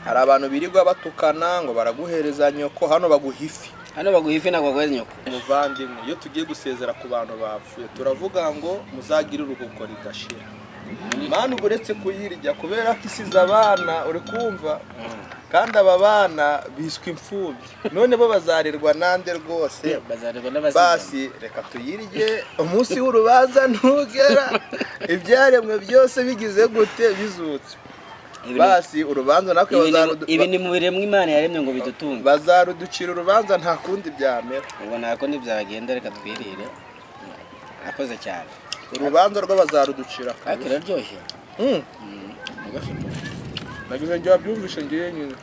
Hari abantu birirwa batukana ngo baraguhereza nyoko, hano baguha ifi. Hano baguha ifi, ntabwo baguhereza nyoko. Muvandimwe, iyo tugiye gusezera ku bantu bapfuye, turavuga ngo muzagire uruhuko ridashira. Mani, uba uretse kuyirya kubera ko isize abana, uri kumva? Kandi aba bana biswe imfubyi, none bo bazarerwa nande rwose? Bazarerwa n'abazigama. Basi reka tuyirye, umunsi w'urubanza ntugera, ibyaremwe byose bigize gute, bizutse. Basi urubanza natwe Ibi ni mu biremwa Imana yaremye ngo bidutunge. Bazaruducira urubanza, nta kundi byamera. Ubwo nta kundi byagenda, reka twirire. Akoze cyane. Urubanza rwo bazaruducira Ariko kabisa. iraryoshye. Nagize ngo wabyumvishe ngiye nyine.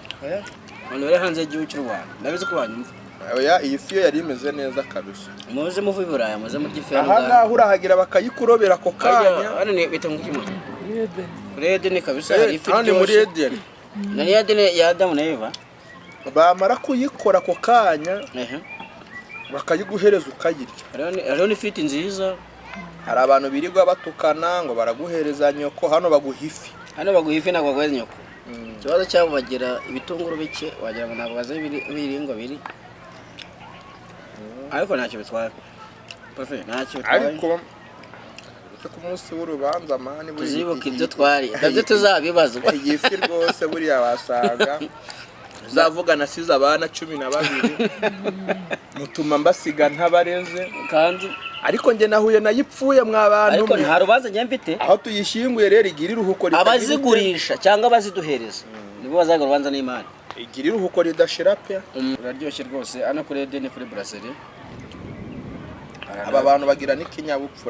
Abantu bari hanze y'igihugu cy'u Rwanda, ndabizi ko banyumva. Oya, iyi fi yo yari imeze neza kabisa. Muze muve i Buraya, muze murye ifi hano Aha ngaha. ngaha urahagera bakayikurobera ako kanya. Hano ni bita ngo iki mwa? Kuri Edeni kabisa hari ifi Hano ni muri iryoshye. Edeni. Na ni Edeni ya Adamu na Eva. Bamara kuyikora ako kanya, bakayiguhereza ukayirya. Hariho n'ifiti nziza. Hari abantu birirwa batukana ngo baraguhereza nyoko, hano baguha ifi. Hano baguha ifi, ntabwo baguhereza nyoko. Ikibazo cyabo, bagira ibitunguru bike, wagira ngo ntabwo bazi ibiringwa biri, ariko ntacyo bitwaye pafe, ntacyo bitwaye. Ariko uretse ku munsi w'urubanza, mani, buriya Tuzibuka ibyo twari nabyo, tuzabibazwa. Iyi fi rwose buriya wasanga uzavuga nasize abana 12, mutuma mbasiga ntabareze. Kandi Ariko njye nahuye nayo ipfuye, mwa bantu Ariko mwe. nta rubanza njye mfite. Aho tuyishyinguye rero igira iruhuko ritagira. Abazigurisha cyangwa abaziduhereza nibo bazaga urubanza n'Imana. Igira iruhuko ridashira pe. Uraryoshye rwose, hano kuri Edeni, kuri Brasserie. Aba bantu bagira n'ikinyabupfura.